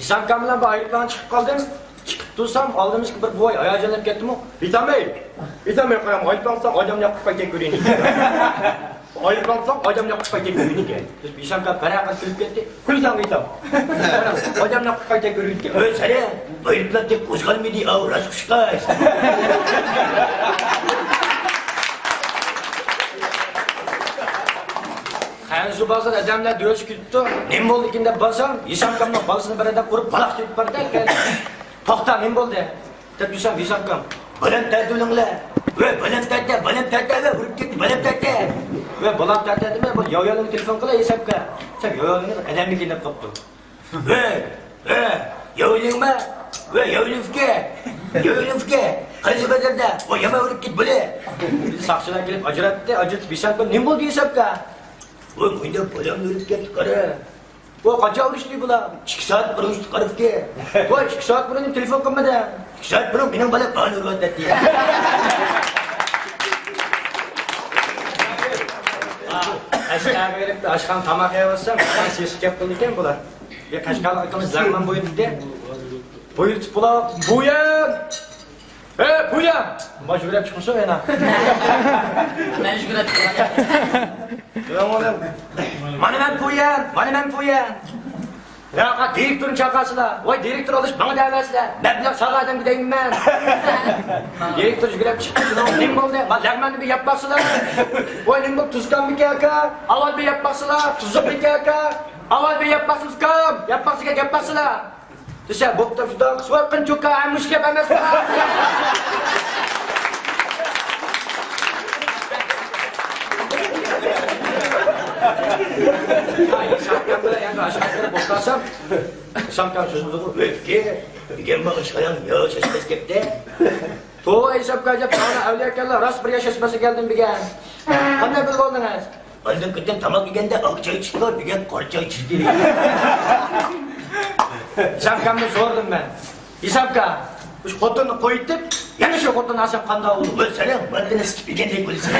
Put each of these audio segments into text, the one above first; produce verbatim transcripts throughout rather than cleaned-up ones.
ئىسامكام بىلەن بىر ئايروپىلانغا چىقىپ قالدىم. چىقىپ تۇرسام، ئالدىمىزدىكى بىر بوۋاي ھاياجانلىنىپ كەتتىمۇ، «ئېيتامەي، ئېيتامەي، قاراڭ، ئايروپىلان قىلساڭ ئادەمنى ياقىپ قايتاي كۆرۈيىنى.» ئايروپىلان قىلساڭ ئادەمنى ياقىپ قايتاي كۆرۈيىنى ئىكەن. بىز ئىسامكام پەرەقە قىلىپ كەتتى. كۈلسەڭ ئېيتام. قاراڭ، ئادەمنى ياقىپ قايتاي كۆرۈيىنى ئىكەن. ئۆي سەرە، ئايروپىلان تېخى قوزغالمىدى، ئاۋۇ راست قۇشقاچ. خەنزۇ بازار ئادەملەر دۆۋىسى كۈتۈپتۇ. نېمە بولدىكىن دەپ بارسام، ئىسامكامنىڭ بالىسىنى بىر ئادەم ئۇرۇپ بالاق كېتىپ بارىدىكەن. توختا، نېمە بولدى؟ دەپ دېسەم، ئىسامكام، «بالام تەتە بولۇڭلار. ۋە بالام تەتە، بالام تەتە، ۋە ئۇرۇپ كەتتى، بالام تەتە.» ۋە بالام تەتە دېمە، بۇ ياۋياۋلىڭغا تېلېفون قىلاي ئىسامكا. دېسەم، ياۋياۋلىڭىز ئادەممىكىن دەپ قاپتۇ. ۋە، ۋە، ياۋلىڭما؟ ۋە ياۋلىڭكە، ياۋلىڭكە، قايسى بازاردا؟ ۋە يامان ئۇرۇپ كەتتى بالام. ساقچىلار كېلىپ ئاجراتتى، ئاجرىتىپ ئىسامكا، نېمە بولدى ئىسامكا؟ ۋە مۇنداق بالام ئۇرۇپ كەتتى قارا. ۋە قاچان ئۇرۇشتى بۇلار؟ ئىككى سائەت بۇرۇن ئۇرۇشتى قارا ئۇكا. ۋە ئىككى سائەت بۇرۇن تېلېفون قىلمىدى. ئىككى سائەت بۇرۇن مېنىڭ بالام ئانى ئۇرۇۋاتاتتى. ئاشخانىغا بېرىپ، ئاشخانا تاماق يەۋاتسام، سېسىق گەپ قىلىدىكەن بۇلار. بىر قەشقەرلىك ئاكىمىز لەغمەن بۇيرۇتتى. بۇيرۇتۇپ بۇلار، بۇيان! ھەي، پۇيان! ما يۈگۈرۈپ چىقمىسۇن يەنە. مەن يۈگۈرۈپ چىقىمەن. مانا مەن پۇيان، مانا مەن پۇيان. ياقا دىرېكتورنى چاقىرسىلا. ۋاي، دىرېكتور ئالىش ماڭا دەۋەرسىلە. مەبلەغ سالغان ئادەمگە دەيمەن مەن. دىرېكتور يۈگۈرۈپ چىقتى. نېمە بولدى؟ ما لەغمەننى بىر يەپ باقسىلا. ۋاي، نېمە بولدى؟ تۇزكاممىكەن ئاكا؟ ئاۋۋال بىر يەپ باقسىلا. تۇزلۇقمىكەن ئاكا؟ ئاۋۋال بىر يەپ باقسىلا، ئۇكام. يەپ باقسىغا يەپ باقسىلا. دېسە، بوپتۇ، شۇنداق قىلسا، قېنى چوكا، ھە، مۇشۇ گەپ ئەمەسمۇ؟ ھېسابكام بىلەن ئەمدى ئاشۇنداق قىلىپ ئولتۇرسام، ھېسابكام سۆزلىدىغۇ، ئۆتكە، دېگەن بار ئىشقايان، يا شەشمەس گەپتە. توۋا، ھېسابكام، ئەجەب، ساڭا ئەۋلىياكانلار راست بىر ياش ئەسمەسە كەلدىم دېگەن. قانداق بىلىپ ئالدىڭىز؟ ئاندىن قېتىم تاماق يېگەندە ئاق چاي چىقتى، بۈگۈن قارا چاي چىقتى. ھېسابكامدىن سورىدىم مەن. ھېسابكام، شۇ خوتۇننى قويۇۋېتىپ، يەنە شۇ خوتۇننى ئالسام قانداق بولىدۇ؟ ۋە سەن ماددىنى سىتىپ يېگەندەك بولىسەن.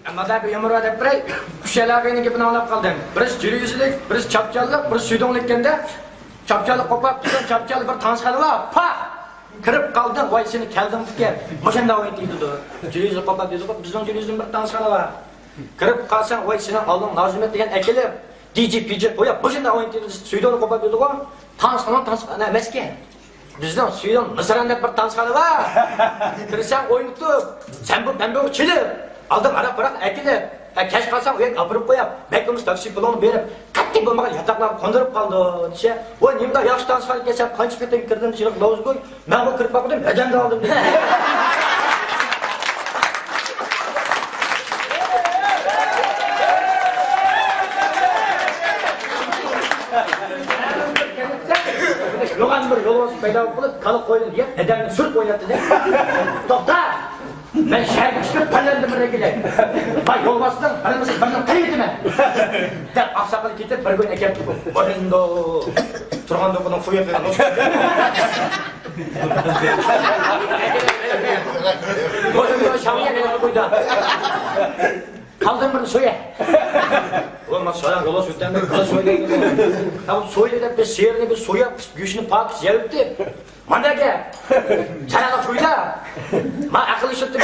ئەمما بىر يۇمۇر بار دەپ بېرەي. ئۈچ ئالاقىنىڭ گېپىنى ئاڭلاپ قالدىم. بىرسى جۈرۈزىلىك، بىرسى چاپچاللىق، بىرسى سۈيدۈڭلۈك ئىكەندە. چاپچاللىق قوپاپ تۇرسام، چاپچاللىق بىر تانسىخانا بار. پاھ! كىرىپ قالدىڭ، ۋاي سېنى كەلدىڭ ئىكەن. مۇشۇنداق ئوينىتىدۇ. جۈرۈزى قوپاپ دېدىغۇ، بىزنىڭ جۈرۈزىدىن بىر تانسىخانا بار. كىرىپ قالساڭ، ۋاي سېنىڭ ئالدىڭ نازىمەت دېگەن ئەكېلىپ، دىجى پىجى قويۇپ، مۇشۇنداق ئوينىتىدۇ. سۈيدۈڭنى قوپاپ دېدىغۇ، تانسىخانا تانسىخانا ئەمەسكەن. بىزنىڭ سۈيدۈڭ مىسران دەپ بىر تانسىخانا بار. كىرسەڭ ئوينىتىپ، سەن بۇ بەمبۇغا چېلىپ، ئالدىڭ ھاراق-پاراق ئەكېلىپ، ھە، كەچ قالساڭ ئۇ يەرگە ئاپىرىپ قويۇپ، بەك بولمىسا تاكسى پۇلۇڭنى بېرىپ، قەتئىي بولمىغان ياتاقلارغا قوندۇرۇپ قالىدۇ، دېسە، ۋاي، نېمىنداق ياخشى تانسىخانا ئىكەن، سەن قانچە قېتىم كىردىڭ، سېنىڭ لوزۇڭ، مەنغۇ كىرىپ باقمىدىم، ھەدەمدە ئالدىم. يوغان بىر يولۋاس پەيدا بولۇپ قېلىپ، كالا قوينى يەپ، ھەدەمنى سۈرۈپ ئويناتتى دە. توختا! مەن شەھەرگە چىقىپ، پەلەندە بىر ئەكېلەي. باي يولۋاسنىڭ بىرىمىسى بىرنى قىلىۋېتىمەن. دەپ ئاقساقال كېتىپ، بىر كۈن ئەكەپتۇ. بولىدۇ. تۇرغان دوقىنىڭ فۇيى قىلغان. بولىدۇ، شاڭيە قويدا. قالدىم بىر سويە. ئۇلار ما ساراڭ يولۋاس ئۆتەمدە، قال سويدى. تامام سويدى دەپ، بىز سېرىنى بىر سوياپ، گۆشىنى پاكىز يەۋېتىپ. مانا گەپ. سەن ئانا قويدا. ما ئەقىللىشىپتىم.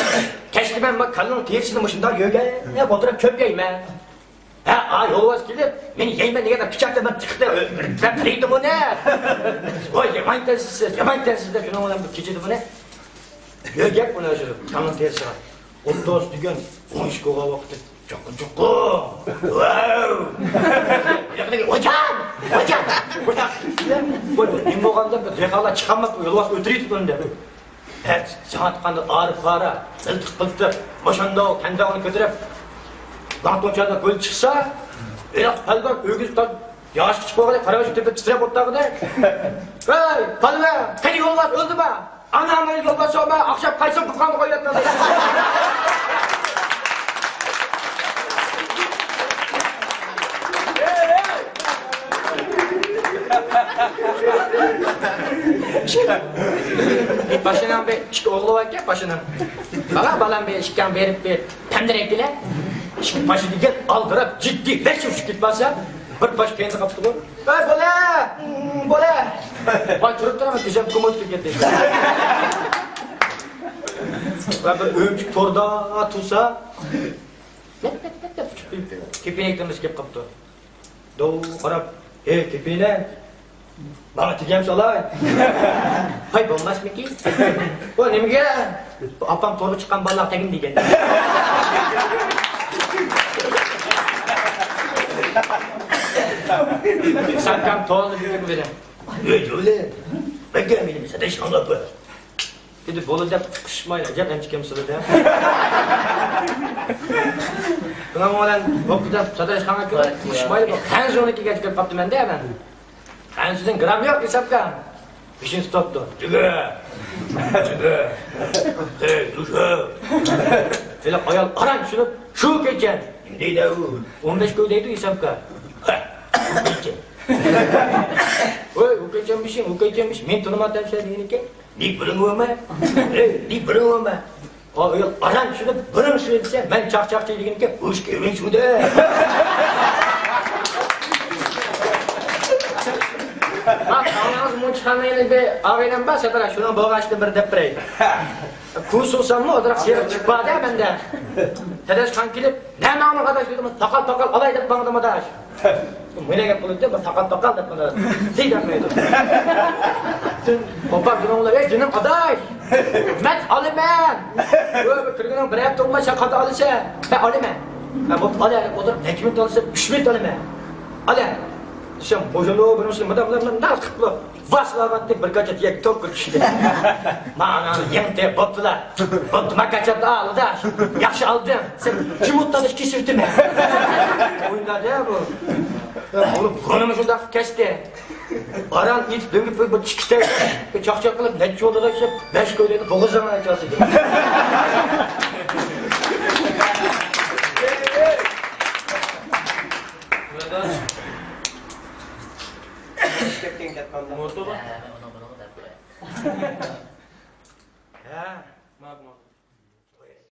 كەچتە مەن ما كالىنىڭ تېرىسىنى مۇشۇنداق يۆگەپ ئولتۇرۇپ كۆپ يەيمەن. ھە، ئا يولۋاس كېلىپ، مېنى يەيمەن دېگەندە پىچاق دەپ مېنى تىقتى. مەن قىلىيتتىم ئۇنى. ۋاي، يامان ئىكەنسىز سىز، يامان ئىكەنسىز دەپ شۇنىڭ بىلەن بىر كېچىدە بۇنى يۆگەپ ئۇنى شۇ كالىنىڭ تېرىسىغا. ئوتتۇز دېگەن ئون ئىككى بولغان ۋاقتى. چوقۇم، چوقۇم. ۋاۋ! ھوجام! ھوجام! ھوجام! بۇ نېمە بولغاندا بىر دېھقانلار چىقالماپتۇ، يولۋاس ئۆلتۈرۈۋېتىپتۇ ئۇنى دەپ. ھە، ساڭا ئېيتقاندا ئارا-پارا، مىلتىق-پىلتىق، مۇشۇنداق تەنداغنى كۆتۈرۈپ، لاڭتۇڭچادا گۈل چىقسا، ئېرىق پەلۋان ئۆگىزى تاش ياغاچقا چىقىپ قالغىلى، قارىۋاچ تېپىپ تىترەپ ئولتۇرغىنى. ھەي، پەلۋان، قېنى يولۋاس ئۆلدىمۇ؟ ئانا، ئانا، يولۋاس سورىما، ئاخشام قايسىڭ تۇغقاننى قويۇۋەتمەڭ. ماشىنا بىر ئىككى ئوغلى باركەن پاشىنىڭ. بالا، بالام، بىر ئىككىڭ بېرىپ بىر تەمدىرەپ كېلە. ئىككى پاشا دېگەن ئالدىراپ جىددىي ۋەھشىي ئۇچۇپ كېتىپ قالسا، بىر پاشا كەينىدە قاپتىغۇ. ھەي، بولە! بولە! ۋاي، تۇرۇپ تۇرۇڭ، كۆزۈم كومۇت كىرىپ كەتتى. ۋە بىر ئۆمۈچۈك توردا تۇرسا، لەپ، لەپ، لەپ، لەپ ئۇچۇپ كېپىنەكتىن بىرسى كېلىپ قاپتۇ. دو قاراپ، ھەي، كېپىنەك، ماڭا تېگەم سالاي. ھاي، بولماسمىكىن؟ بۇ نېمىگە؟ بۇ ئاپام تورغا چىققان بالىلار تېگىم دېگەن. ساكام تورنى بۈگۈن بىلەن. ئۆي جولى. بەگگە مېنىڭ سەدەش ئاڭلاپ. دېدى، بولدى دەپ قىشمايلى، ئەجەب ئەنچىكەم سىلىدە. بۇنىڭ بىلەن بوپتۇ دەپ ساتاشخانىغا كىرىپ، قىشمايلى بۇ خەنزۇنىڭكىگە كىرىپ قاپتىمەن-دە مەن. خەنزۇدىن گرام يوق ھېسابقا. بېشىنى تۇتۇپتۇ. جىگە! جىگە! ھەي، دۈشە! ھېلىقى ئايال ئاران چۈشىنىپ، شۇ كېچە. نېمە دەيدۇ ئۇ؟ ئون بەش كوي دەيدۇ ھېسابقا. ھە، ئون بەش. ۋاي، ئۇ كېچەممىشىڭ، ئۇ كېچەممىش، مېنى تونۇماپتىمەن دېگەنىكەن. نېمە بىرىڭ بولما؟ ئەي، نېمە بىرىڭ بولما؟ ئا، ئايال ئاران چۈشىنىپ، بىرىڭ شۇ دېسە، مەن چاقچاقچى دېگىنىكەن، ئۇش كېۋىن شۇدە. ھە، ئاڭلاڭىز، مۇنچە خانىڭىز بىر ئاغىنەم بار، سەپەر، شۇنىڭ بولغاچتىن بىر دەپ بېرەي. كۇسۇساممۇ ئازراق سېرىق چىقىپ بار-دە مەندە. تەدەس خان كېلىپ، نەماڭنىڭ ئاداش دېدىم، تاقال-تاقال ئالاي دەپ ماڭدىم ئاداش. مېنى گەپ قىلىدۇ، بىر تاقال-تاقال دەپ ماڭدىم. زىي دەپ ماڭدىم. قوپار جۇنۇڭلار، ئەي جېنىم ئاداش! مەن ئالىمەن! كىرگىنىڭ بىر ھەپتە بولماي سەن قايتا ئالىسەن. مەن ئالىمەن. مەن بولۇپ ئالە، ئولتۇرۇپ نەچچە مىنۇت ئالىسەن؟ ئۈچ مىنۇت ئالىمەن. ئالە! دېسەم، بوجۇلۇ بىر مۇسۇلمان مۇنداق، مۇنداق، مۇنداق قىپلۇ. ۋاس لاۋاتنى بىر كاچات يەك توپ كىرىشتى. مانا يەڭتە بوپتىلا. بوپتۇ، ما كاچاتنى ئال ئاداش. ياخشى ئالدىڭ. سەن جىمۇتتان ئىش كېسىۋېتىمەن. ئوينىدى بۇ. بۇنى بۇرنىمۇ شۇنداق كەستى. ئاران ئېتىپ دۆڭۈپ بىر ئىككى تەگە چاقچاق قىلىپ نەچچە يولدا ئىشلەپ بەش كويلىنى بوغۇزىغا چالسىدى. كەتكەن كەتمەمدە. موتور. ھە، مانا بۇ.